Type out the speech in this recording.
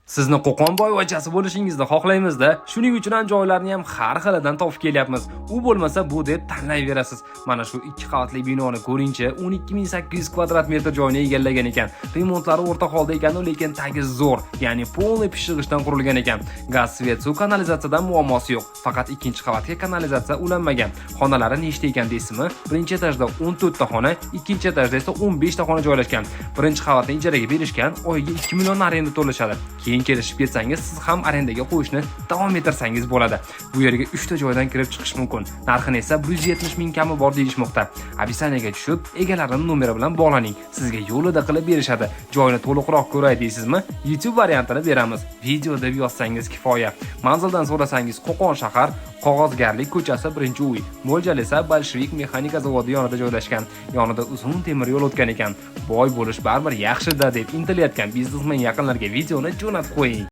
Sizni Qo'qon boyvachchasi bo'lishingizni xohlaymiz-da. Shuning uchun ham joylarni ham har xilidan topib kelyapmiz. U bo'lmasa, bu deb tanlayverasiz. Mana shu ikki qavatli binoni ko'ringchi, 12 800 kvadrat metr joyni egallagan ekan. Remontlari o'rta holda ekan, lekin tagi zo'r, ya'ni полный pishiq g'ishtdan qurilgan ekan. Gaz, свет, suv, kanalizatsiyadan muammosi yo'q. Faqat ikkinchi qavatga kanalizatsiya ulanmagan. Xonalari nechta ekan deysizmi? Birinchi etajda 14 ta xona, ikkinchi etajda esa 15 ta xona joylashgan. Birinchi qavatni ijaraga berishgan, oyiga 2 million arenda to'lashadi. Keyin kelishib ketsangiz, siz ham arendaga qo'yishni davom ettirsangiz bo'ladi. Bu yerga 3 ta joydan kirib chiqish mumkin. Narxini esa 170 ming kami bor deyishmoqda. Описание ga tushib, egalarining nomeri bilan bog'laning. Sizga yo'lida qilib berishadi. Joyni to'liqroq ko'ray deysizmi? YouTube variantini beramiz. Video deb yozsangiz kifoya. Manzildan so'rasangiz, Qo'qon shahar, Qog'ozgarlik ko'chasi, 1-uy. Mo'ljal esa Bolshevik mexanika zavodi yonida joylashgan. Yonida uzun temir yo'l o'tgan ekan. Boy bo'lish baribir yaxshi-da deb intilayotgan biznesmen yaqinlarga videoni jo'natib qo'ying.